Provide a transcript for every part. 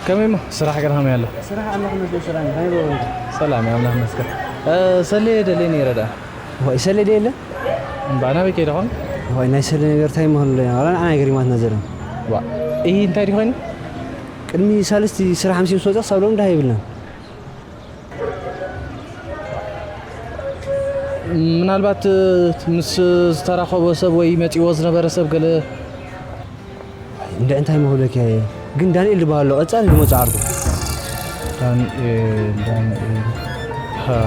ከመይ እሞ ስራሕ ገርሃም ያለ? ስራሕ ኣምላኽ መስገን ሰላም፣ እንታይ ይበሉ? ሰላም፣ ኣምላኽ መስገን። እ፣ ሰሌ ደሌ ነይረ ደኣ። ወይ ሰሌ ደሌ? እምባ ናበይ ከይደ ኾን? ወይ ናይ ሰሌ ነገር እንታይ መሆን ኣሎ? ዋላ ንዓና ገሪማትና ዘለን። ዋ፣ ይህ እንታይ ዲኾይኑ? ቅድሚ ሳልስቲ ስራሕ ኣምሲም ስወፅእ ክሳብ ሎም ድሃ ይብልና። ምናልባት ምስ ዝተራኸቦ ሰብ ወይ መፂዎ ዝነበረ ሰብ ገለ እንደ እንታይ መሆለክ ያየ ግን ዳንኤል ዝበሃል ኣሎ ቀጻሊ ዝመጽእ ዓርኩ። ዳንኤል ዳንኤል ሃ።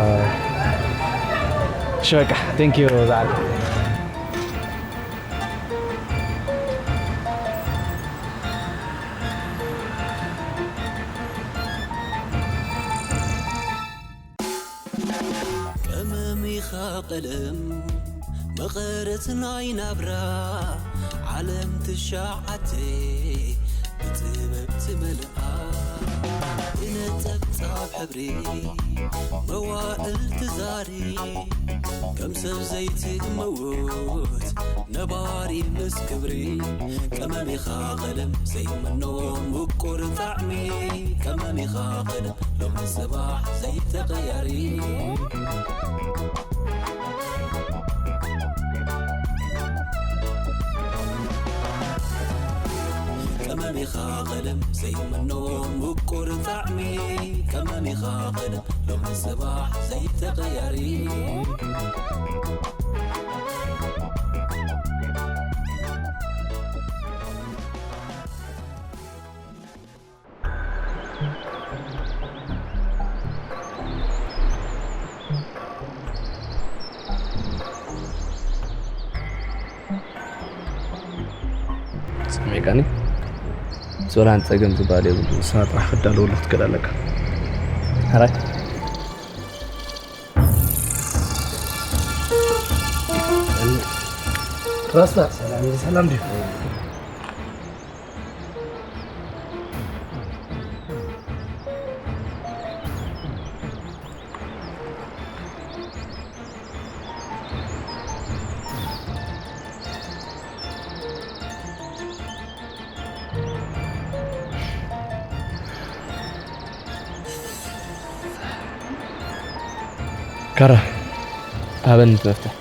እሺ በቃ፣ ቴንክ ዩ ዛዕል። ቀመም ኢኻ ቀለም መቐረት ናይ ናብራ ዓለም ትሻዓተ ብጥበብ ትመልኣ ብነጠብጣብ ሕብሪ መዋእል ትዛሪ ከም ሰብ ዘይትመውት ነባሪ ምስ ክብሪ ቀመም ኢኻ ቀለም ዘይመኖ ምቁር ጣዕሚ ቀመም ኢኻ ቀለም ሎሚ ጽባሕ ዘይተቐያሪ ቀመም ኢኻ ቀለም ዘይመኖ ምቁር ጣዕሚ ቀመም ኢኻ ቀለም ሎሚ ጽባሕ ዘይተቐያሪ ሰሚዕካኒ? ሶላን ጸገም ዝበሃል የብሉ። ንሳ ጥራሕ ክዳለወሉ ክትክእል ኣለካ። ሕራይ። ራስታ ሰላም ሰላም ድዩ? ካራ ሃበኒ እቲ መፍትሕ።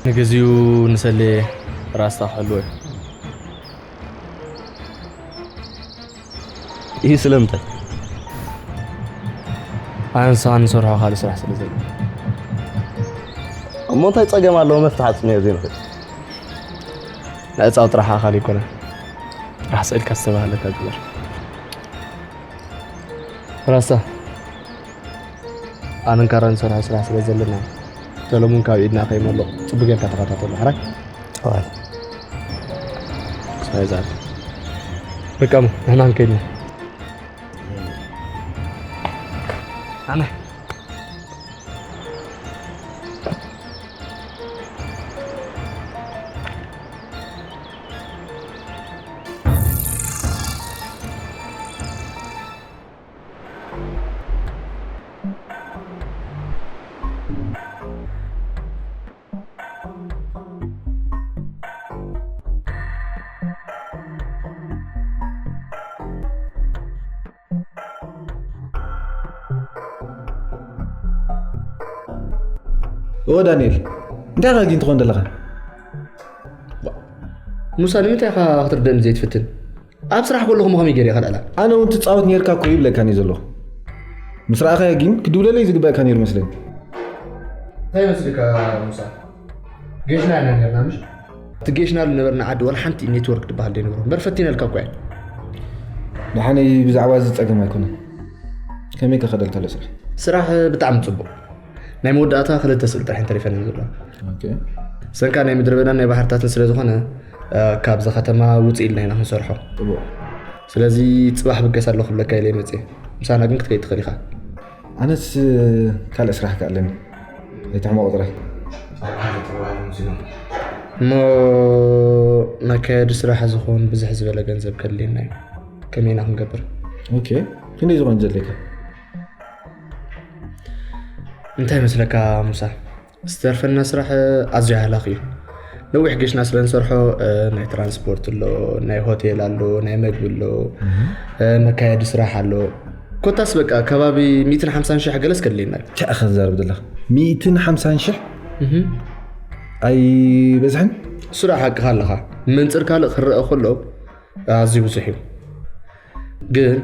ንግዚኡ ንሰሌ ራስታ ክሕልዎ እዩ። ይህ ስለምንታይ? ኣነ ንስኻ ንሰርሖ ካልእ ስራሕ ስለ ዘሎ። እሞ እንታይ ጸገም ኣለዎ መፍትሕ ኣጽንዮ ዘይንኽእል? ምዕጻው ጥራሕ ኣኻሊ ኣይኮነን። ጥራሕ ስእልካ ዝተባህለካ ግበር። ራስታ ኣነን ካራን ንሰርሖ ስራሕ ስለ ዘለና ሰለሙን ካብ ኢድና ከይመልቕ ጽቡቅ ጌርካ ተኸታተሎ። ሕራይ? ጠዋል። ሳይዛት በቃ እሞ ንሕና ክንከይድ ኢና። ኣነ እወ ዳንኤል፣ እንታይ ኢኻ ግን ትኾን ዘለኻ? ሙሳ፣ ንምንታይ ኢኻ ክትርደእኒ ዘይትፍትን? ኣብ ስራሕ ከለኹ ከመይ ገይረ እየ ከልዕላ? ኣነ እውን ትጻወት ነይርካ እኮ ይብለካን እየ ዘለኹ። ምስ ረኣኻዮ ግን ክድውለለይ ዝግበእካ ነይሩ መስለኒ። እንታይ ይመስልካ ሙሳ? ጌሽና ኢና ነርና ምሽ? እቲ ጌሽናሉ ነበርና ዓዲ ዋላ ሓንቲ ኔትወርክ ትበሃል ዘይነበሮ እምበር ፈቲነልካ እኮ እየ። ደሓነይ ብዛዕባ እዚ ጸገም ኣይኮነን። ከመይ ከኸደልካ ኣሎ ስራሕ? ስራሕ ብጣዕሚ ጽቡቕ። ናይ መወዳእታ ክልተ ስእሊ ጥራሕ እየን ተሪፈን ዘለዋ። ኦኬ። ሰንካ ናይ ምድረ በዳን ናይ ባሕርታትን ስለ ዝኾነ ካብዚ ከተማ ውፅእ ኢልና ኢና ክንሰርሖ። ጽቡቕ። ስለዚ ጽባሕ ብገስ ኣለኹ ክብለካ ኢለ መፅየ። ምሳና ግን ክትከይድ ትኽእል ኢኻ። ኣነስ ካልእ ስራሕ ከ ኣለኒ። ኣይትሕመቑ ጥራይ። እሞ መካየዲ ስራሕ ዝኾን ብዝሕ ዝበለ ገንዘብ ከድልየና እዩ። ከመይ ኢና ክንገብር? ኦኬ። ክንደይ ዝኾን ዘድልየካ? እንታይ መስለካ ሙሳ? ዝተርፈና ስራሕ ኣዝዩ ሃላኽ እዩ። ነዊሕ ጌሽና ስለ ንሰርሖ፣ እ፣ ናይ ትራንስፖርት ኣሎ፣ ናይ ሆቴል ኣሎ፣ ናይ መግቢ ኣሎ፣ እ፣ መካየዲ ስራሕ ኣሎ። ኮታስ በቃ ከባቢ ሚእትን ሓምሳን ሽሕ ገለስ ከድልየና እዩ። እንታይ ኢኻ ትዛረብ ዘለኻ? ሚእትን ሓምሳን ሽሕ? እህ። ኣይበዝሕን? ስራሕ ሓቅኻ ኣለኻ። መንጽር ካልእ ክረአ ከሎ ኣዝዩ ብዙሕ እዩ። ግን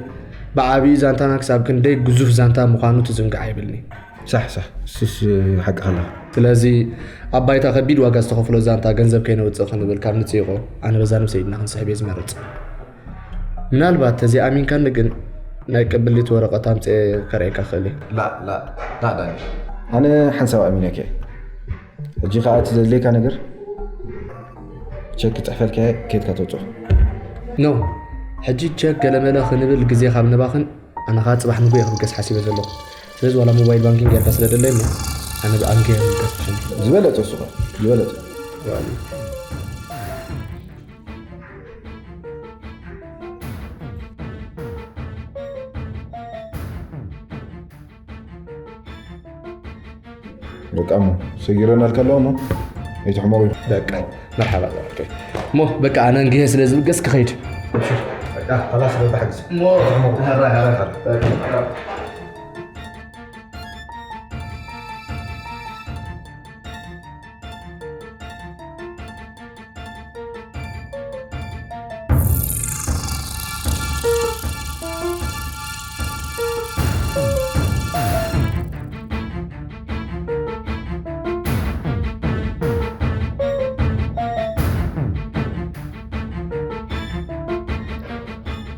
ብዓብዪ ዛንታና ክሳብ ክንደይ ግዙፍ ዛንታ ምዃኑ ትዝንግዕ ኣይብልኒ። ሳሕ፣ ሳሕ። እሱስ ሓቅኻ ኣለኻ። ስለዚ ኣብ ባይታ ከቢድ ዋጋ ዝተኸፍሎ ዛንታ ገንዘብ ከይነውፅእ ክንብል ካብ ንፅይቆ፣ ኣነ በዛ ነብሰይ ኢድና ክንስሕብ እየ ዝመርፅ። ምናልባት ተዘይኣሚንካኒ ግን ናይ ቅብሊት ወረቐት ኣምፅኤ ከርእየካ ክእል እየ። ላ፣ ላ፣ ላ፣ ዳኒ። ኣነ ሓንሳብ ኣሚነካ እየ። ሕጂ ኸኣ እቲ ዘድልየካ ነገር ቸክ ክጽሕፈልካ እየ፣ ኬድካ ተውጽኦ። ኖ፣ ሕጂ ቸክ ገለመለ ክንብል ግዜ ካብ ነባኽን፣ ኣነ ኸኣ ጽባሕ ንግሆ እየ ክብገስ ሓሲበ ዘለኹ። ስለዚ ዋላ ሞባይል ባንኪንግ ጌርካ ስለ ደለየኒ፣ ኣነ ብኣንገ እየ ክብገስ ሓሲበ። ዝበለጸ እሱ ኸኣ፣ ዝበለጸ። ዋላ። በቃ እሞ ሰጊረናልካ ኣለዋ እሞ ኣይትሕመቑ። በቃ መርሓባ። ኦኬ። እሞ በቃ ኣነ እንግሄ ስለ ዝብገስ ክኸይድ። በቃ ኸላስ በቃ ሓግዝ። እሞ ኣይትሕመቑ። ሀራ፣ ሀራ፣ ሀራ። በቃ።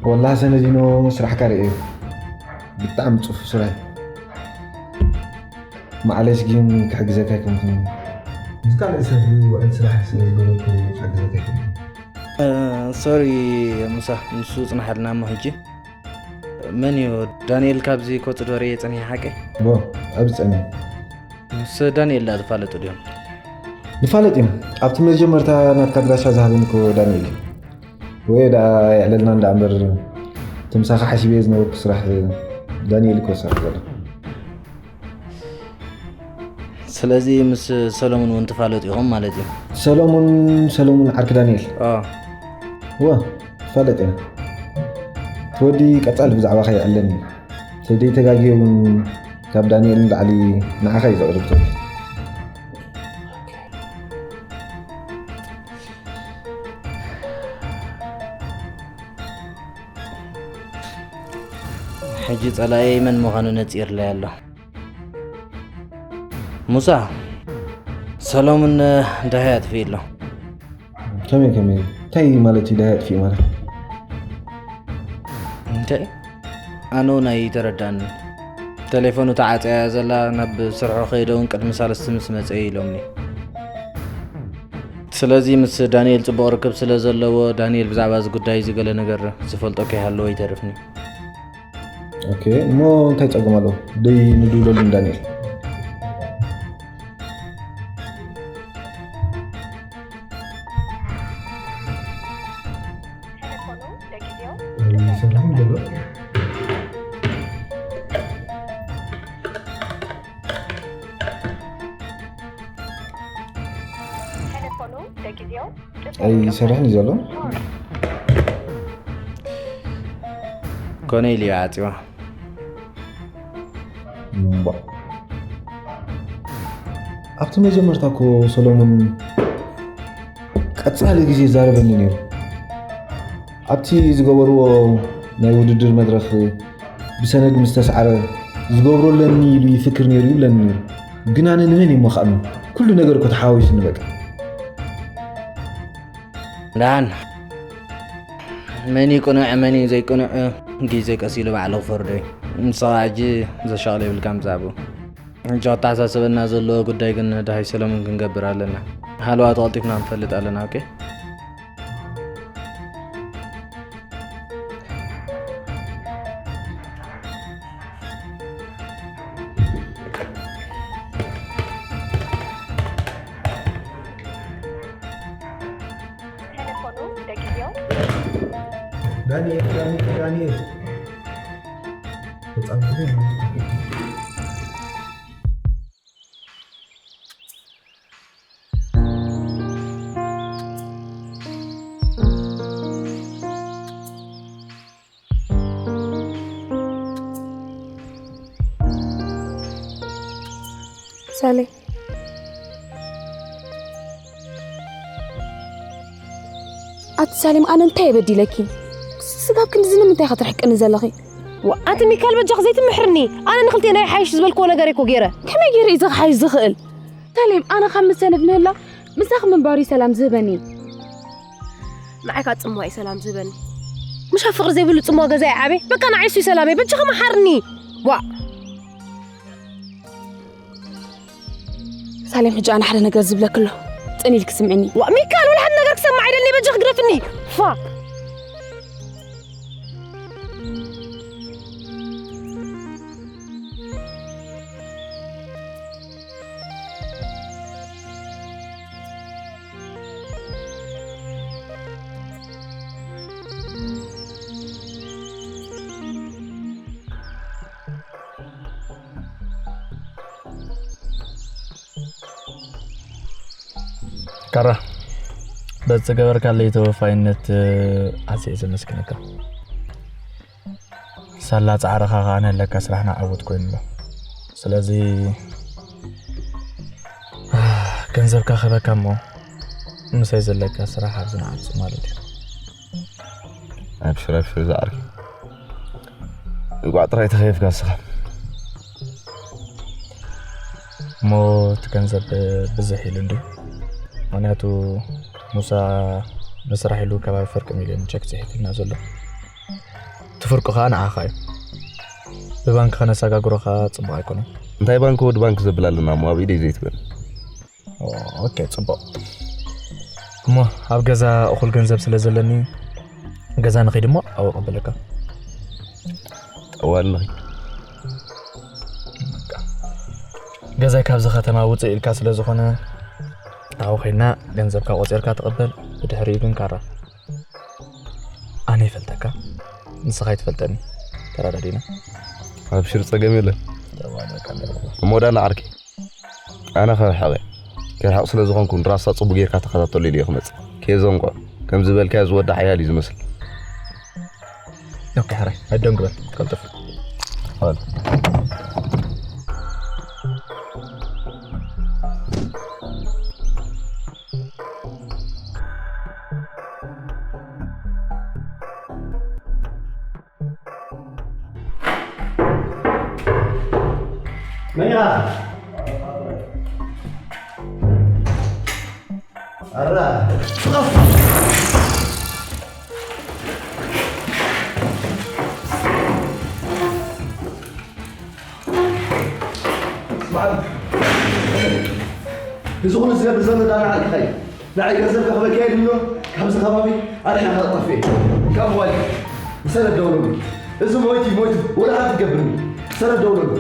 ወላሂ ሰነዲኖ ስራሕካ ርእየ ብጣዕሚ ጽፉፍ ስራሕ እዩ። ማዕለሽ ግን ክሕግዘካ ኣይኮንኩን። ምስ ካልእ ሰብ ውዕል ስራሕ ስለ ዝገበርኩ ክሕግዘካ ኣይኮንኩን። እ፣ ሶሪ ሙሳ፣ ንሱ ጽናሓልና እሞ ሕጂ። መን እዩ ዳንኤል ካብዚ ክወጽእ ዶ ርእየ ጸኒሐ ሓቀይ? ቦ፣ ኣብዚ ጸኒሐ። ምስ ዳንኤል ደኣ ትፋለጡ ድዮም? ንፋለጥ ኢና። ኣብቲ መጀመርታ ናትካ ኣድራሻ ዝሃበኒ እኮ ዳንኤል እዩ። ወይ ደኣ የዕለልና እንዳ እምበር፣ እቲ ምሳኻ ሓሲበዮ ዝነበርኩ ስራሕ ዳንኤል እኮ ዝሰርሕ ዘሎ። ስለዚ ምስ ሰሎሙን እውን ትፋለጡ ኢኹም ማለት እዩ? ሰሎሙን፣ ሰሎሙን ዓርኪ ዳንኤል? ኣዎ። እወ፣ ንፋለጥ ኢና። እቲ ወዲ ቀጻሊ ብዛዕባኻ የዕለኒ እዩ። ተዘይተጋግየ እውን ካብ ዳንኤል ንላዕሊ ንዓኻ እዩ ዘቕርብ ዘሎ። ሕጂ ጸላኤይ መን ምዃኑ ነጺርለይ ኣሎ። ሙሳ፣ ሰሎሙን ዳህያ ኣጥፊኡ ኣሎ። ከመይ፣ ከመይ? እንታይ ማለት እዩ ዳህያ ኣጥፊኡ ማለት? እንታይ? ኣነ እውን ኣይተረዳእንን። ቴሌፎኑ ተዓጽያ እያ ዘላ፣ ናብ ስርሑ ከይደ እውን ቅድሚ ሳልስቲ ምስ መጸ እዩ ኢሎምኒ። ስለዚ ምስ ዳንኤል ጽቡቕ ርክብ ስለ ዘለዎ፣ ዳንኤል ብዛዕባ እዚ ጉዳይ እዚ ገለ ነገር ዝፈልጦ ከይሃለወ ኣይተርፍን እዩ። ኦኬ፣ እሞ እንታይ ጸገም ኣለዎ? ደይ ንድውለሉ ንዳንኤል። ቴሌፎኑ ለጊዜው ኣይሰርሕን ዘሎ። ቴሌፎኑ ለጊዜው ኣይሰርሕን እዩ ዘሎ። ኮነ ኢሉ እዩ ዓጽዋ። እምቧ። ኣብቲ መጀመርታ እኮ ሰሎሙን ቀጻሊ ግዜ ይዛረበኒ ነይሩ። ኣብቲ ዝገበርዎ ናይ ውድድር መድረኽ ብሰነድ ምስ ተሰዓረ ዝገብሮ ኣለኒ ኢሉ ይፍክር ነይሩ ይብለኒ ነይሩ። ግን ኣነ ንመን እየ እሞ ክኣምን? ኩሉ ነገር እኮ ተሓዋዊሱኒ በቃ። ደሓን መን እዩ ቅኑዕ መን እዩ ዘይቅኑዕ ግዜ ቀስ ኢሉ ባዕሉ ክፈርዶ እዩ። ንስኻ ሕጂ ዘሻቕሎ የብልካን ብዛዕባኡ። ሕጂ ከተሓሳስበና ዘለዎ ጉዳይ ግን ደሃይ ሰለሙን ክንገብር ኣለና። ሃለዋቱ ቀልጢፍና ክንፈልጥ ኣለና። ኦኬ። ቴሌፎኑ ለጊዜው ዳንኤል፣ ዳንኤል፣ ዳንኤል። ተጻብቶ። ሳሌ፣ ኣቲ ሳሌም፣ ኣነ እንታይ የበዲለኪ? ስጋብ ክንድዚ ንምንታይ ኢኻ ትርሕቅኒ ዘለኺ? ዋ፣ ኣቲ ሚካል፣ በጃኺ ዘይትምሕርኒ። ኣነ ንኽልቴና ይሓይሽ ዝበልክዎ ነገር እኮ ገይረ። ከመይ ገይረ እዩ ዝሓይሽ ዝኽእል? ሳሌም፣ ኣነ ካብ መሰለ ብምህላ ምሳኺ ምንባር እዩ ሰላም ዝህበኒ። ንዓይ ካብ ጽምዋ እዩ ሰላም ዝህበኒ። ምሽ ኣብ ፍቕሪ ዘይብሉ ጽምዋ ገዛ ይዓበ። በቃ ንዓይ እሱ እዩ ሰላመይ። በጃኺ መሓርኒ። ዋ። ሳሌም፣ ሕጂ ኣነ ሓደ ነገር ዝብለኪ ኣሎ። ጽን ኢልኪ ስምዕኒ። ዋ፣ ሚካል፣ ወላ ሓደ ነገር ክሰምዕ ኣይደሊ። በጃኺ ግደፍኒ። ፋ። ካራ፣ በዚ ዝገበርካለይ ተወፋይነት ኣዝየ ዘመስግነካ። ሳላ ጻዕርኻ ከኣ ንህለካ ስራሕና ዓወት ኮይኑ ኣሎ። ስለዚ፣ ገንዘብካ ክህበካ እሞ፣ ምሳይ ዘለካ ስራሕ ኣብዚ ንዓጹ ማለት እዩ። ኣብሽር፣ ኣብሽር ዝዓርከይ። እንቋዕ ጥራይ ተኸየፍካ ንስኻ። እሞ እቲ ገንዘብ ብዝሕ ኢሉ እንድዩ። ምኽንያቱ ሙሳ ንስራሕ ኢሉ ከባቢ ፍርቂ ሚልዮን ቸክ ጽሒፉልና ዘሎ። እቲ ፍርቁ ኸኣ ንዓኻ እዩ። ብባንክ ከነሰጋግሮ ኸኣ ጽቡቕ ኣይኮነን። እንታይ ባንክ ወዲ ባንክ ዘብል ኣለና እሞ ኣብ ኢደይ ዘይትበል። ኦ፣ ኦኬ፣ ጽቡቕ። እሞ ኣብ ገዛ እኹል ገንዘብ ስለ ዘለኒ ገዛ ንኸይድ እሞ ኣብኡ ቀበለካ። ጠዋል ንኸይድ። በቃ። ገዛይ ካብዚ ከተማ ውፅእ ኢልካ ስለ ዝኾነ ኣብኡ ኸይድና ገንዘብካ ቆፂርካ ትቕበል። ብድሕሪኡ ግን ካራ ኣነ ይፈልጠካ፣ ንስኻ ኣይትፈልጠኒ። ተረዳዲና። ኣብሽር፣ ጸገም የለን። ጠዋል በቃ። እሞ ዳና ዓርኪ፣ ኣነ ከርሕቕ እየ። ከርሕቕ ስለ ዝኾንኩ ንራስታ ጽቡቕ ጌርካ ተኸታተሎ ኢለ እየ ክመጽእ። ከየዘንግዖ። ከም ዝበልካዮ ዝወዳ ሓያል እዩ ዝመስል። ኦኬ፣ ሕራይ፣ ኣይደንግበል፣ ቀልጥፍ። በል። መን ኢኻ? ኣራ። ስማዕ፣ እዚ ኩሉ ዝገብር ዘሎ ዳና ዓርክኻ እዩ። ንዓይ ገንዘብ ከኽበልካ የድልዮ፣ ካብዚ ከባቢ ኣርሒቕካ ክትጠፍእ። ካብ ሞባይል ሰነድ ደውለሉ። እዚ ሞይቱ ሞይቱ ወላ ሓንቲ ትገብርኒ። ሰነድ ደውለሉ።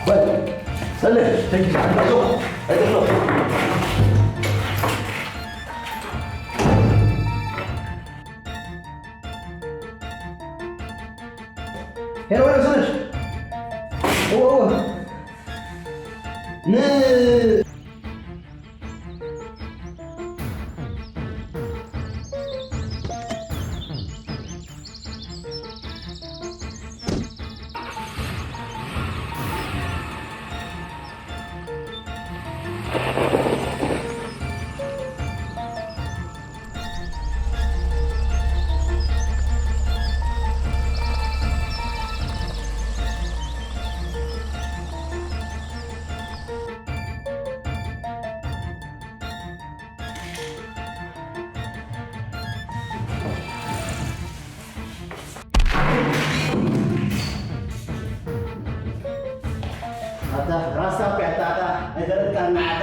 በል፣ ሰለ፣ ኣይትሕሎ፣ ኣይትሕሎ። ሄሎ፣ ሄሎ፣ ሰነድ። እወ፣ እወ። ን- ኣታ ራስታ እኮ እያ፣ ኣታ፣ ኣታ፣ ኣይተረድካን፣ ኣታ።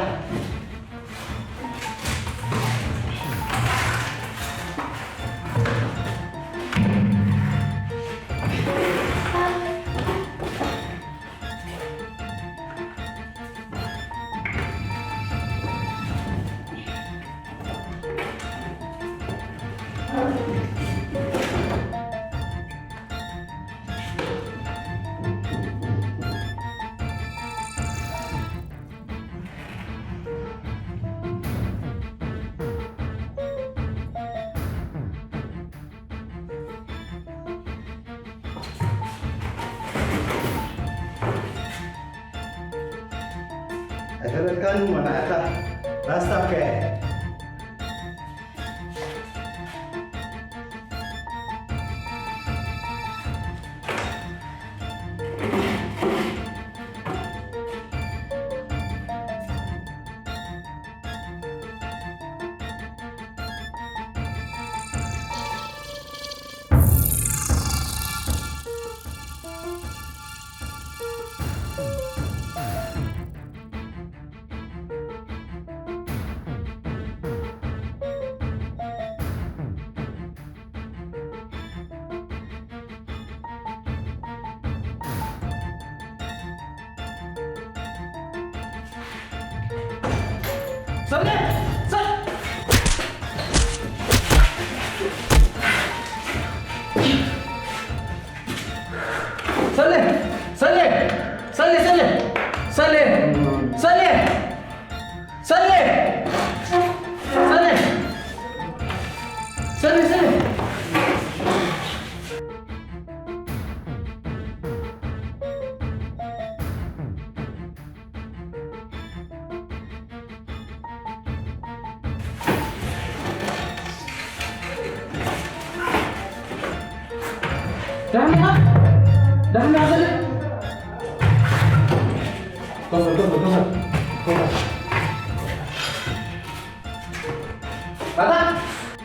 ተፈለጥካኒ እሞ ንዓኻ ራስታ ከ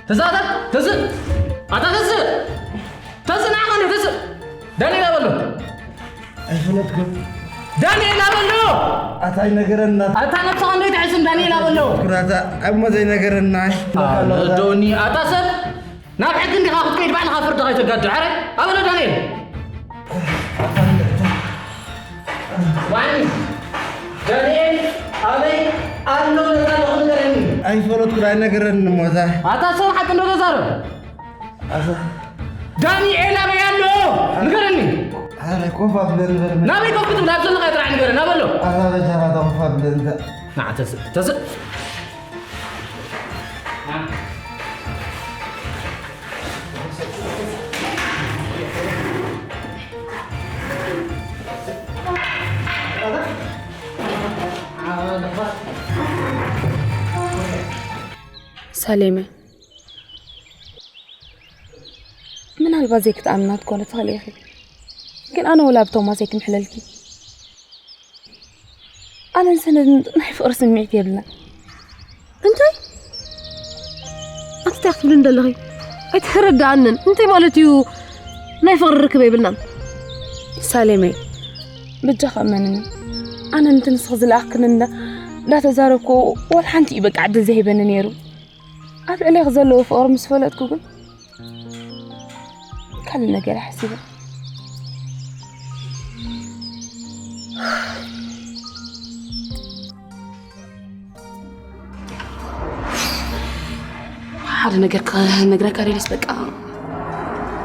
ተዛታ ተዝእ ኣታ ተዝእ ተዝእ ንዓኻ እንደ ተዝእ ዳንኤል ኣበሎ ኣይፈለጥኩም። ዳንኤል ኣበሎ ኣታ ኣይነገረና። ኣታ ነብስኻ እንደ ተሕስም ዳንኤል ኣበሎ ኩራታ እሞ ዘይነገረና። ዶኒ ኣታ ሰብ ናብ ሕጊ እንዲኻ ክትከይድ ባዕልኻ ፍርድኻ ይተጋድዕ። ኣረ ኣበሎ ዳንኤል ዋኒ ዳንኤል ኣበይ ኣሎ ነታ ንገረኒ። ኣይፈለጥኩ ኣይነገረኒ ሞታ ኣታ ሰብ ሓቂ እንዶ ተዛረብ። ዳንኤል ኣበይ ኣሎ ንገረኒ። ኣረ ኮፍ ኣብለኒ በል። ናበይ ኮፍ ክትብል ኣብ ዘለኻ ጥራሕ ንገረኒ ኣበሎ። ኣታ በጃኻ ኮፍ ኣብለኒ። ንዓ ተስእ ተስእ ሳሌመ፣ ምናልባት ዘይክትኣምና ክትኮነ ትኽእሊ ኢኺ፣ ግን ኣነ ወላ ብቶማስ ኣይክምሕለልኪ። ኣነን ሰነድን ናይ ፍቕሪ ስምዒት የብልና። እንታይ ኣቲ እንታይ ክትብሊ እንደለኺ ኣይተረዳኣንን። እንታይ ማለት እዩ? ናይ ፍቕሪ ርክብ የብልናን። ሳሌመይ፣ በጃኻ እመንኒ። ኣነ ነቲ ንስኺ ዝለኣኽክኒ እንዳ እንዳተዛረብኩ ዋላ ሓንቲ እዩ በቃ ዕድል ዘይህበኒ ነይሩ። ኣብ ልዕሌኺ ዘለዎ ፍቕሪ ምስ ፈለጥኩ ግን ካልእ ነገር እየ ሓሲበ። ሓደ ነገር ክነግረካ ደልየስ በቃ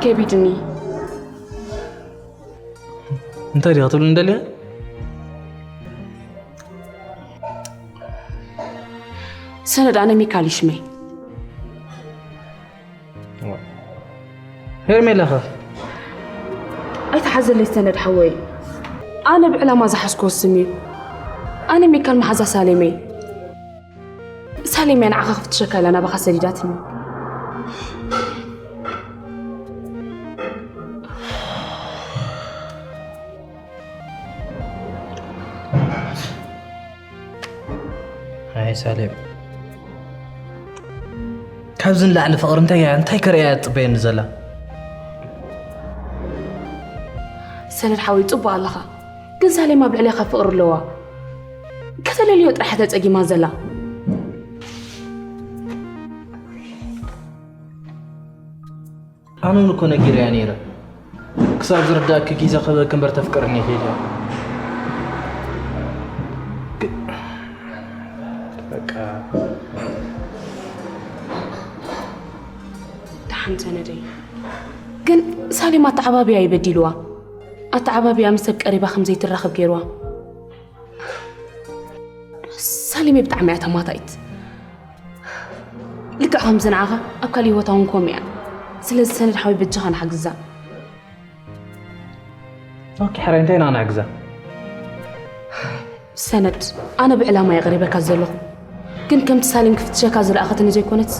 ከቢድኒ። እንታይ ዲኻ ትብል እንደልያ? ሰነድ ኣነ ሚካል ይሽመይ። ሄርሜላ ኸ? ኣይትሓዘለይ ሰነድ ሓወይ፣ ኣነ ብዕላማ ዝሓዝክዎ ስም እዩ። ኣነ ሚካል መሓዛ ሳሌመይ። ሳሌም እያ ንዓኻ ክፍትሸካ ኢላ ናባኻ ሰዲዳትኒ። ኣይ ሳሌም፣ ካብዚ ንላዕሊ ፍቕሪ እንታይ እያ እንታይ ከርእያ እያ ትጽበየኒ ዘላ? ሰነድ ሓወይ ጽቡቕ ኣለኻ፣ ግን ሳሌም ኣብ ልዕሌኻ ፍቕሪ ኣለዋ። ከተለልዮ ጥራሕ እያ ተጸጊማ ዘላ። ኣነ እውን እኮ ነጊረያ ነይረ። ክሳብ ዝርዳእኪ ግዜ ክህበኪ እምበር ተፍቅርኒ ኢኺ ኢለያ። ግ- በቃ ደሓን ሰነደይ። ግን ሳሌም ኣተዓባብያ እዩ በዲልዋ። ኣተዓባብያ ምስ ሰብ ቀሪባ ከም ዘይትራኸብ ገይርዋ። ሳሌመይ ብጣዕሚ እያ ተማታኢት። ልክዕ ከምዚ ንዓኻ ኣብ ካልእ ህይወታ እውን ከምኡ እያ። ስለዚ ሰነድ ሓወይ በጃኻ ንሓግዛ። ኦኬ ሕራይ እንታይ ኢና ንሕግዛ? ሰነድ፣ ኣነ ብዕላማ እየ ቀሪበካ ዘለኹ። ግን ከምቲ ሳሌም ክፍትሸካ ዝለኣኸትኒ ዘይኮነትስ፣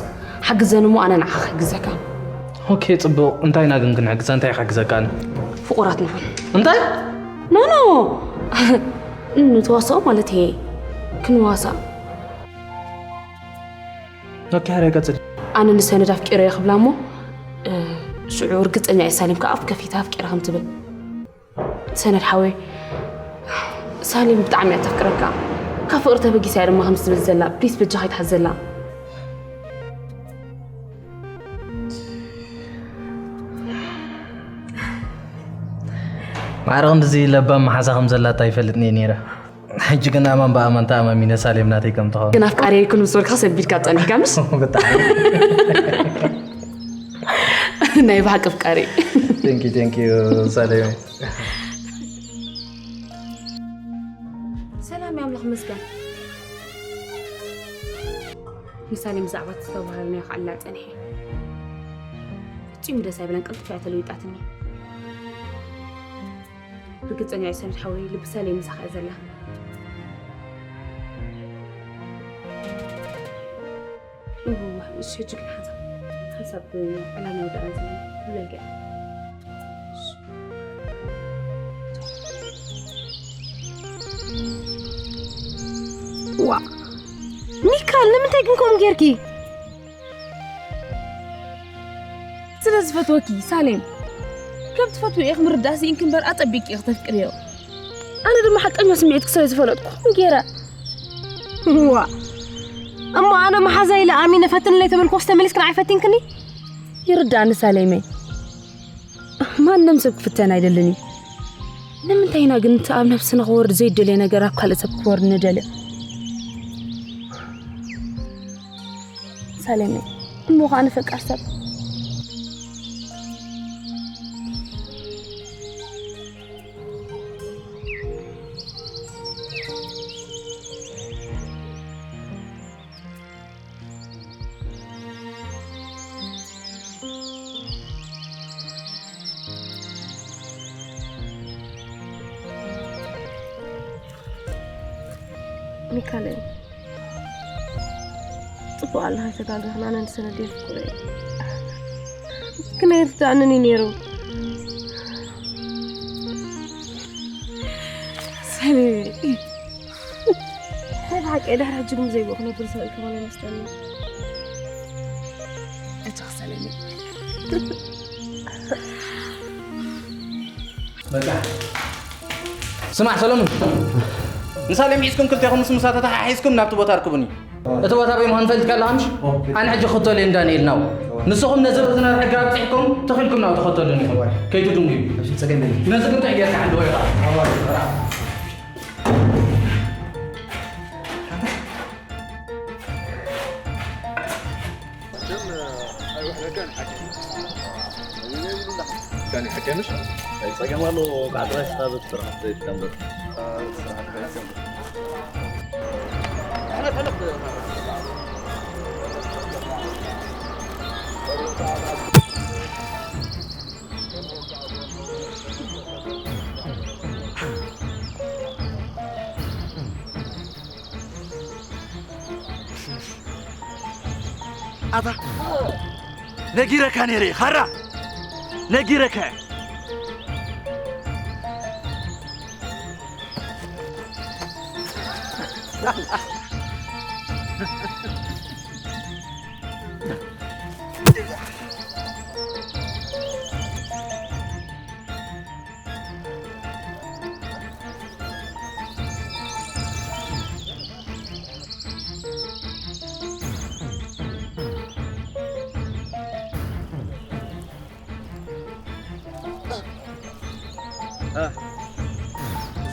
ሓግዘኒ እሞ ኣነ ንዓኻ ክሕግዘካ። ኦኬ፣ ጽቡቕ። እንታይ ኢና ግን ክንሕግዛ? እንታይ ክሕግዘካ ኣነ? ፍቑራት ንኹን። እንታይ? ኖ፣ ኖ። ንተዋሳኦ ማለት እየ። ክንዋሳእ። ኦኬ፣ ሃረ ቀጽል። ኣነ ንሰነድ ኣፍቂረዮ ክብላ እሞ፣ እ፣ ሽዑ ርግጸኛ እየ ሳሌም ከኣ ኣፍ ከፊታ ኣፍቂረ ከም ትብል። ሰነድ ሓወይ፣ ሳሌም ብጣዕሚ እያ ተፍቅረካ። ካብ ፍቅሪ ተበጊሳ እያ ድማ ከምዚ ትብል ዘላ። ፕሊስ በጃኻ ይትሓዘላ። ማዕረ ክንድዚ ለባም መሓዛ ከም ዘላታ ኣይፈልጥን እየ ነይረ። ሕጂ ግን ኣማን ብኣማን ተኣማሚነ ሳሌም ናተይ ከም ትኸውን። ግን ኣፍቃሪ ኣይኩን ምስ በልካ ሰቢድካ ጸኒሕካ ምሽ? ብጣዕሚ። ናይ ብሓቂ ኣፍቃሪ። Thank you, thank you ሳሌም። ሰላም ኣምላኽ መስገን። ንሳሌም ብዛዕባ እቲ ዝተባህልናዮ ክዓላ ጸኒሐ። ፍጺሙ ደስ ኣይብለን፣ ቅልጥፍ እያ ተለዊጣትኒ። ርግጸኛ እየ ሰነድ ሓወይ፣ ልቢ ሳሌም ምሳኻ እያ ዘላ። እወ፣ እሺ፣ ሕጂ ግን ሓንሳብ፣ ሓንሳብ ዕላማ ይወድኣና ዘሎ። ክብለልካ እየ። ዋ ሚካል፣ ንምንታይ ግን ከምኡ ጌርኪ? ስለ ዝፈትወኪ ሳሌም፣ ከም ትፈትዎ ኢኺ ምርዳእ ስኢንኪ እምበር ኣጸቢቕኪ ኢኺ ተፍቅርዮ። ኣነ ድማ ሓቀኛ ስምዒትኪ ስለ ዝፈለጥኩ ገይረ። ዋ እሞ ኣነ መሓዛ ኢለ ኣሚነ ፈትንለይ ተበልኩስ ተመሊስኪ ንዓይ ፈቲንክኒ? ይርዳእኒ ሳሌመይ። ማንም ሰብ ክፍተን ኣይደልን እዩ። ንምንታይ ኢና ግን እቲ ኣብ ነብስና ክወርድ ዘይደልየ ነገር ኣብ ካልእ ሰብ ክወርድ ንደልዮ? ሳሌመይ፣ እሞ ኸኣ ንፈቃር ሰብ ሚካኤል፣ ጽቡቕ ኣለኻ፣ ኣይተጋገኽን። ኣነ ንሰነድ የፍቅሮ እየ። ግን ኣይርድኣንን እዩ ነይሩ። ሰሌ፣ ናይ ብሓቂ ድሕሪ ሕጂ ግን ዘይብኡ ክነብር ዝኽእል ከማን ኣይመስለኒ። ኣጆኻ ሰሌ። በቃ ስማዕ ሰለሙን፣ ንሳሌም ሒዝኩም ክልቴኹም ምስ ምሳ ተተሓሒዝኩም ናብቲ ቦታ ርክቡኒ። እቲ ቦታ ኣበይ ምዃኑ ፈልጥካ ኣለኻ ምሽ? ኣነ ሕጂ ክኽተሎ እየ ንዳንኤል ናው። ንስኹም ነዚ ርዝነ ሕጊ ኣብጺሕኩም ተኺልኩም ናው ተኸተሉኒ ኢኹም። ከይትድንጉዩ። ነዚ ግን ጥዕ ጌርካ ሓንድዎ ኢኻ። كان يحكمش؟ ጸገም ኣለዎ። ከዓ ጥራይ ስኻ በቲ ስራሕ ዘይትከምበር። ኣታ ነጊረካ ነይረ፣ ኻራ ነጊረካ።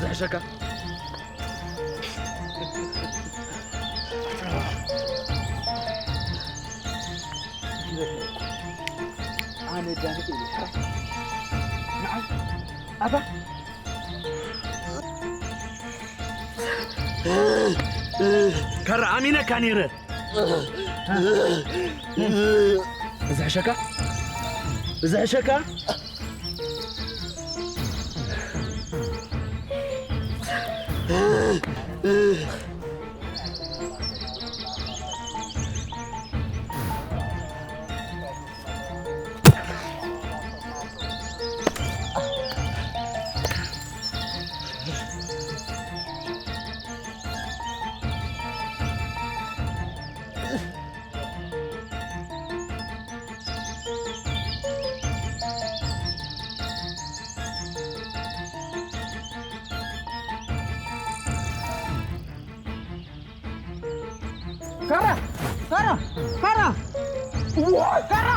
ዝሕሸካ። ኣነ ዳንኤል ይሓ ንዓይ ኣታ ከረ ኣሚነካ ነይረ። እዚ ሕሸካ፣ እዚ ሕሸካ። ካራ! ካራ! ካራ! ዋይ! ካራ!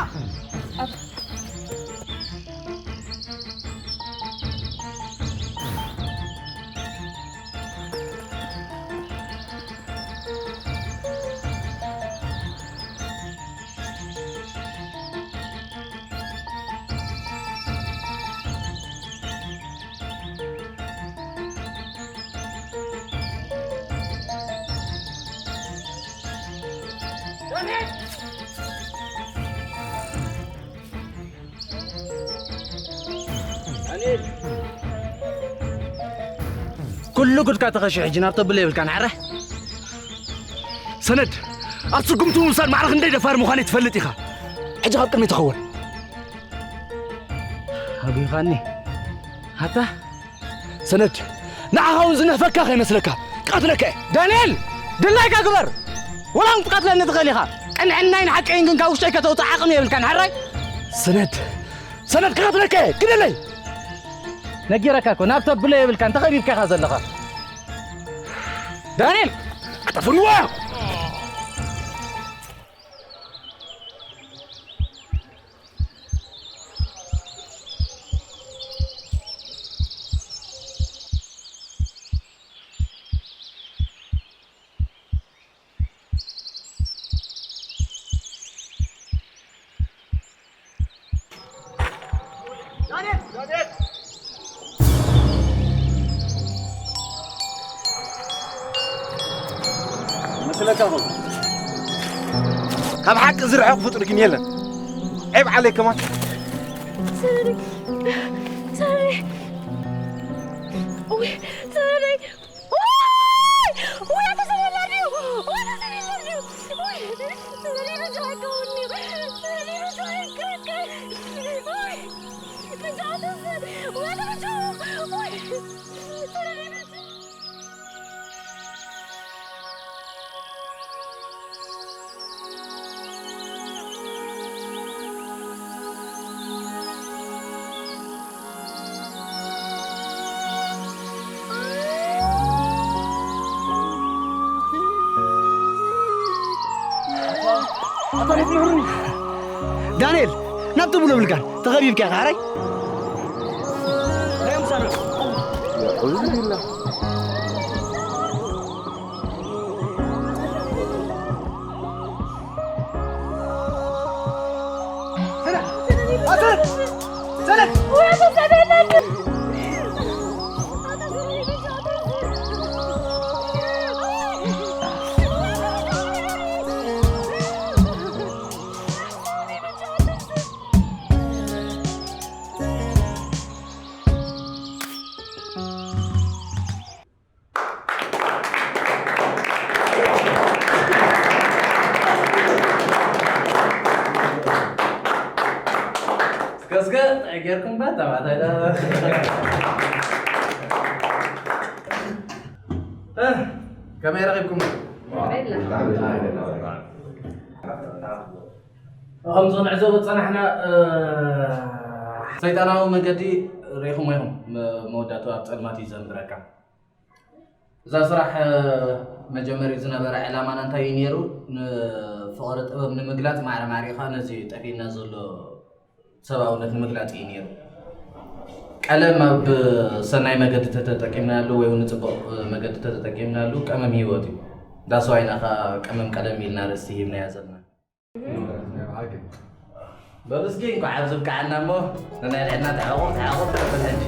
ኩሉ ጉድካ ተኸሺ ሕጂ ናብ ተብሎ የብልካን፣ ዓረ። ሰነድ፣ ኣብ ስጉምቲ ምውሳድ ማዕረ ክንደይ ደፋር ምዃነይ ትፈልጥ ኢኻ። ሕጂ ካብ ቅድሚ ተኸወል። ኣጉኻኒ። ኣታ ሰነድ፣ ንዓኻ እውን ዝነህፈካ ከይመስለካ፣ ክቐትለካ እየ። ዳንኤል፣ ድላይካ ግበር። ወላ እውን ክትቀትለኒ ትኽእል ኢኻ። ቅንዕናይን ሓቀይን ግን ካብ ውሽጠይ ከተውፅእ ዓቕሚ የብልካን፣ ሓራይ? ሰነድ፣ ሰነድ፣ ክቐትለካ እየ። ግደለይ። ነጊረካ እኮ፣ ናብ ተብሎ የብልካን፣ ተኸቢብካ ኢኻ ዘለኻ። ዳንኤል! ኣጠፍንዎ! መስለካ ኹን። ካብ ሓቂ ዝርሕቕ ፍጡር ግን የለን። ዔብ ዓለይ ከማን። ሰሪ፣ ሰሪ። ኡይ፣ ሰሪ። ኡይ! ኡይ፣ ኣታ ሰሪ የለን ድዩ? ኡይ፣ ኣታ ሰሪ የለን ድዩ? ኡይ፣ ሰሪ ርጅ ኣይከውን ድዩ? ሰሪ ርጅ ኣይከውን። ኡይ፣ ርጅ ኣታ ሰሪ። ኡይ፣ ኣታ ርጅ። ኡይ፣ ሰሪ ርጅ። ዳንኤል፣ ናብ ትብሎ ብልካን ተኸቢብካ ኢኻ፣ ሓራይ? ናይ ምሳና። እስከ እስከ እንታይ ጌርኩም ባ ተባታይ ዳ? እ፣ ከመይ ረኺብኩም? ከምዚ ንዕዘቦ ዝጸናሕና፣ እ፣ ሰይጣናዊ መገዲ ርኢኹም ኢኹም። መ-፣ መወዳእቱ ኣብ ጸልማት እዩ ዘንብረካ። እዛ ስራሕ፣ እ፣ መጀመሪ ዝነበረ ዕላማና እንታይ እዩ ነይሩ? ንፍቕሪ ጥበብ ንምግላጽ፣ ማዕረ ማዕሪኻ ነዚ ጠፊእና ዘሎ ሰብኣውነት ንምግላጽ እዩ ነይሩ። ቀለም ኣብ ሰናይ መገዲ ተተጠቂምናሉ ወይ እውን ንጽቡቕ መገዲ ተተጠቂምናሉ ቀመም ህይወት እዩ። ዳስ ዋይና ኸኣ ቀመም ቀለም ኢልና ኣርእስቲ ሂብናያ ዘለና። በሉ እስኪ እንኳዕ ኣብዚ ብቅዓና እሞ ንናይ ልዕልና ተሓቑፍ ተሓቑፍ ተበል ሕጂ።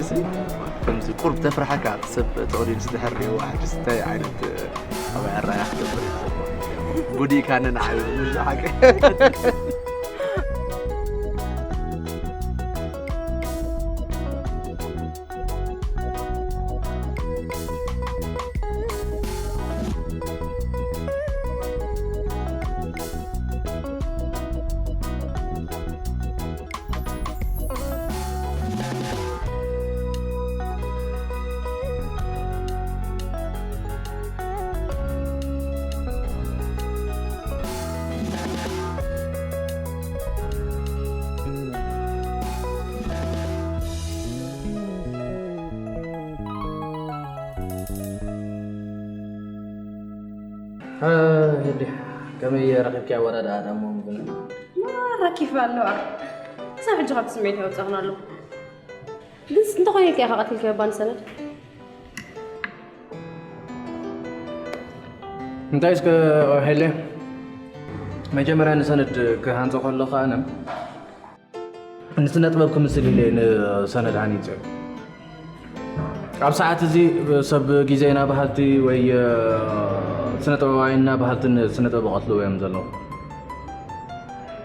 እዚ ከምዚ ቁርብ ተፍርሓካ፣ ሰብ እቲ ኦዲንስ ድሕር ሪእዋ፣ ሕጂ እንታይ ዓይነት ኣብ ኣራያ ክገብር እዩ ዘሎ? ጉዲእካኒ ንዓይ፣ እዚ ሓቂ። ከመይ ረኺብኪ ኣወዳድኣ ዳሞ ምግብና? ማራ ኪፍ ኣለዋ። ክሳብ ሕጂ ካብቲ ስምዒት ኣይወፃኹን ኣለኹ። ግን እንተኾይኑ ኢልካ ኢኻ ቀቲልካዮ ባኒ ሰነድ? እንታይ እስከ ሄለ፣ መጀመርያ ንሰነድ ክሃንፆ ከለኹ ኣነ ንስነ ጥበብ ክምስል ኢለ ንሰነድ ሃኒፀ። ኣብ ሰዓት እዚ ሰብ ግዜና በሃልቲ ወይ ስነ ጥበባዊና በሃልትን ስነ ጥበብ ይቐትልዎ እዮም ዘለዉ።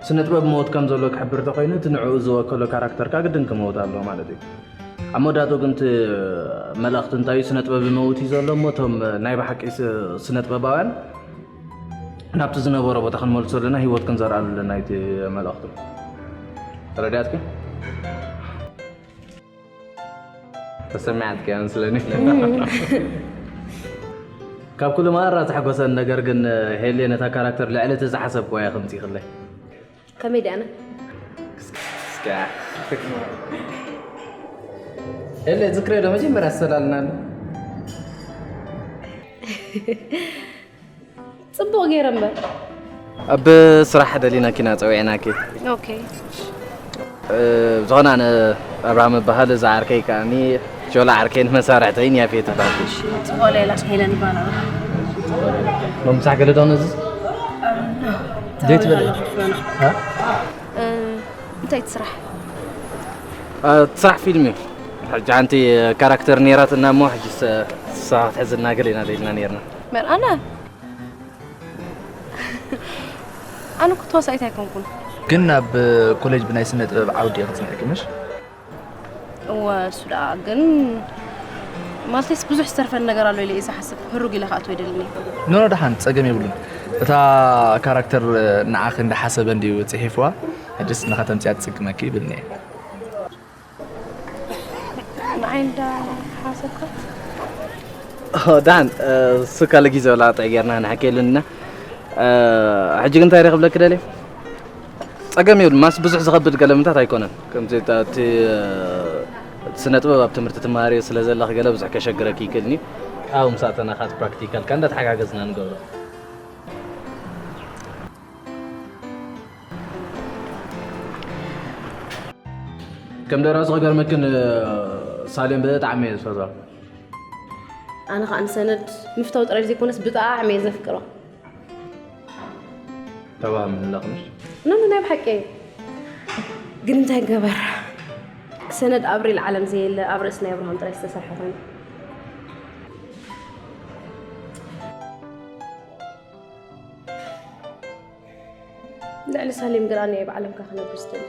ስነ ጥበብ መውት ከም ዘሎ ክሕብር ተኮይኑ እቲ ንዕኡ ዝወከሎ ካራክተር ከዓ ግድን ክመውት ኣለዎ ማለት እዩ። ኣብ መወዳእትኡ ግን እቲ መልእኽቲ እንታይ እዩ? ስነ ጥበብ ይመውት እዩ ዘሎ እሞ እቶም ናይ ብሓቂ ስነ ጥበባውያን ናብቲ ዝነበሮ ቦታ ክንመልሶ ኣለና፣ ህይወት ክንዘርኣሉ ኣለና እቲ መልእኽቱ። ተረዲኣትኪ? ተሰሚዓትኪ እያ መስለኒ። ካብ ኩሉ ማራ ዘሕጎሰን ነገር ግን ሄሌ ነታ ካራክተር ልዕሊ እቲ ዝሓሰብክዋ እያ ከምፂእክለይ። ከመይ ደኣና? እስከ ሄሌ ዝክሬ ዶ መጀመርያ ዝሰላልናሉ? ፅቡቕ ገይረ እምበር። ኣብ ስራሕ ደሊናኪና ፀዊዕናኪ። ኦኬ። ብዝኾነ ኣነ ኣብርሃም እበሃል፣ እዛ ዓርከይ ከኣኒ ጆላ ዓርከይን መሳርሕተይን ያፌት ይበሃል። ፅቡቕ ሌላ ሄለን ይባላል። ሎም ምሳሕ ገለ ዶ ነዚ ዘይትበል? እንታይ ትስራሕ? ስራሕ ፊልም እዩ። ሕጂ ሓንቲ ካራክተር ነይራትና እሞ ሕጂ ንሳ ክትሕዝና ገለ ኢና ደሊና ነይርና። መን ኣነ? ኣነ እኮ ተዋሳኢት ኣይኮንኩን። ግን ኣብ ኮሌጅ ብናይ ስነ ጥበብ ዓውዲ ክትፅንዕኪ ምሽ? እወ እሱ ደኣ ግን ማለተይስ ብዙሕ ዝተርፈን ነገር ኣሎ ኢለ እየ ዝሓስብ። ህሩግ ኢለ ክኣትዎ ኣይደልን እየ። ኖኖ ደሓን ጸገም የብሉን። እታ ካራክተር ንዓኺ እንዳሓሰበ እንድዩ ጽሒፍዋ። ሕጅስ ንኸተምጽያ ትጽግመኪ ይብልኒ እየ። ንዓይ እንዳሓሰብካ ደሓን እሱ ካልእ ግዜ ወላ ጥዕ ጌርና ንሕከየሉን ኢና። ሕጂ ግን እንታይ ኢለ ክብለኪ ደልየ? ጸገም የብሉን። ማስ ብዙሕ ዝኸብድ ገለምታት ኣይኮነን። ከምዚ እቲ ስነ ጥበብ ኣብ ትምህርቲ ትመሃርዮ ስለ ዘለኺ ገለ ብዙሕ ከሸግረኪ ይክእልኒ። ኣብኡ ምስ ኣተና ካት ፕራክቲካልካ እንዳተሓጋገዝና ንገብሮ። ከም ደራሲ ክገርመክን ሳሌም ብጣዕሚ እየ ዝፈትዋ። ኣነ ከዓ ንሰነድ ምፍታው ጥራይ ዘይኮነስ ብጣዕሚ እየ ዘፍቅሮ። ተባህም ንላኽንሽ ኖኖ ናይ ብሓቂ እዩ። ግን እንታይ ገበር ሰነድ ኣብ ሪል ዓለም ዘየለ ኣብ ርእሲ ናይ ኣብርሃም ጥራይ ዝተሰርሐ ኮይኑ ልዕሊ ሳሌም ግን ኣነ እየ ብዓለምካ ክነብር ዝደሊ።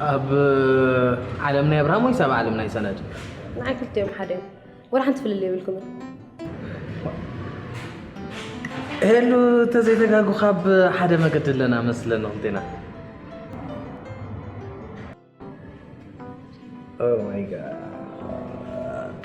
ኣብ ዓለም ናይ ኣብርሃም ወይስ ኣብ ዓለም ናይ ሰነድ? ንዓይ ክልቲኦም ሓደ እዮም። ወላ ሓንቲ ፍልልይ የብልኩምን። ሄሉ፣ እንተዘይተጋጉ ካብ ሓደ መገዲ ኣለና መስለኒ ክልቴና። Oh my God.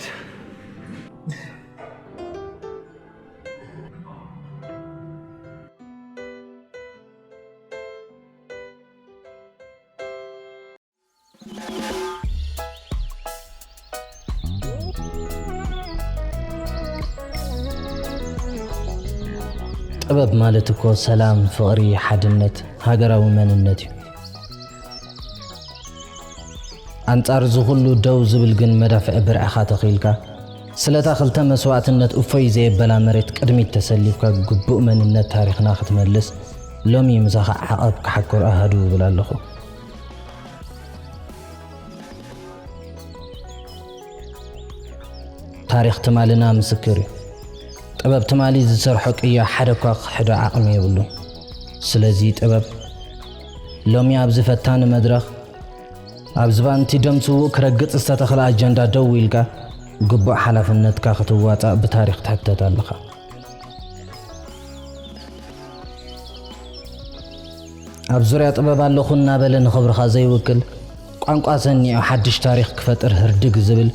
ጥበብ ማለት እኮ ሰላም፣ ፍቕሪ፣ ሓድነት፣ ሃገራዊ መንነት እዩ። ኣንጻር እዚ ኩሉ ደው ዝብል ግን መዳፍዕ ብርዕኻ ተኺልካ፣ ስለታ ክልተ መስዋእትነት እፎይ ዘየበላ መሬት ቅድሚት ተሰሊፍካ ግቡእ መንነት ታሪኽና ክትመልስ ሎሚ ምሳኻ ዓቐብ ክሓኩር ኣሃዱ እብል ኣለኹ። ታሪኽ ትማልና ምስክር እዩ። ጥበብ ትማሊ ዝሰርሖ ቅያ ሓደ እኳ ክሕዶ ዓቕሚ የብሉን። ስለዚ ጥበብ ሎሚ ኣብዚ ፈታኒ መድረኽ ኣብ ዝባንቲ ደም ስዉእ ክረግጽ ዝተተኽለ ኣጀንዳ ደው ኢልካ ግቡእ ሓላፍነትካ ክትዋጻእ ብታሪኽ ትሕተት ኣለኻ። ኣብ ዙርያ ጥበብ ኣለኹ እናበለ ንኽብርኻ ዘይውክል ቋንቋ ሰኒዑ ሓድሽ ታሪኽ ክፈጥር ህርድግ ዝብል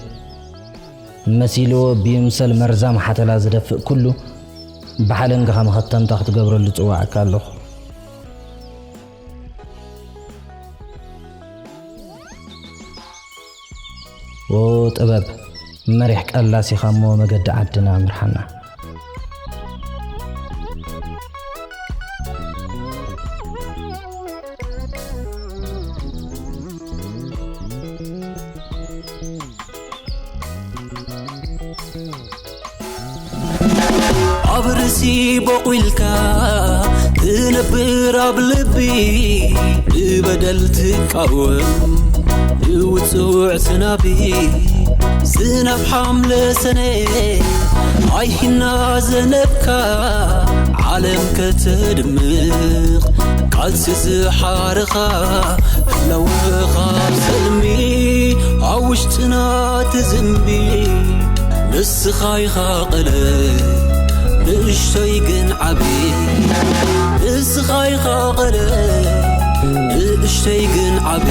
መሲልዎ ብይምሰል መርዛም ሓተላ ዝደፍእ ኩሉ ብሓለንግኻ መኸተምታ ክትገብረሉ ጽዋዕካ ኣለኹ። ዎ ጥበብ መሪሕ ቃል ላሲኻ እሞ መገዲ ዓድና ምርሓና። ኣብ ርእሲ ቦቑልካ ትነብር ኣብ ልቢ ንበደል ትቃወም ንውጹዕ ዝናቢ ዝናብ ሓምለ ሰነ ኣይሂና ዘነብካ ዓለም ከተድምቕ ቃልሲ ዝሓርኻ ኣለወኻ ሰልሚ ኣብ ውሽጥና ትዝምቢ ንስኻ ኢኻ ቀለ ንእሽተይ ግን ዓቢ ንስኻ ኢኻ ቀለ ንእሽተይ ግን ዓቢ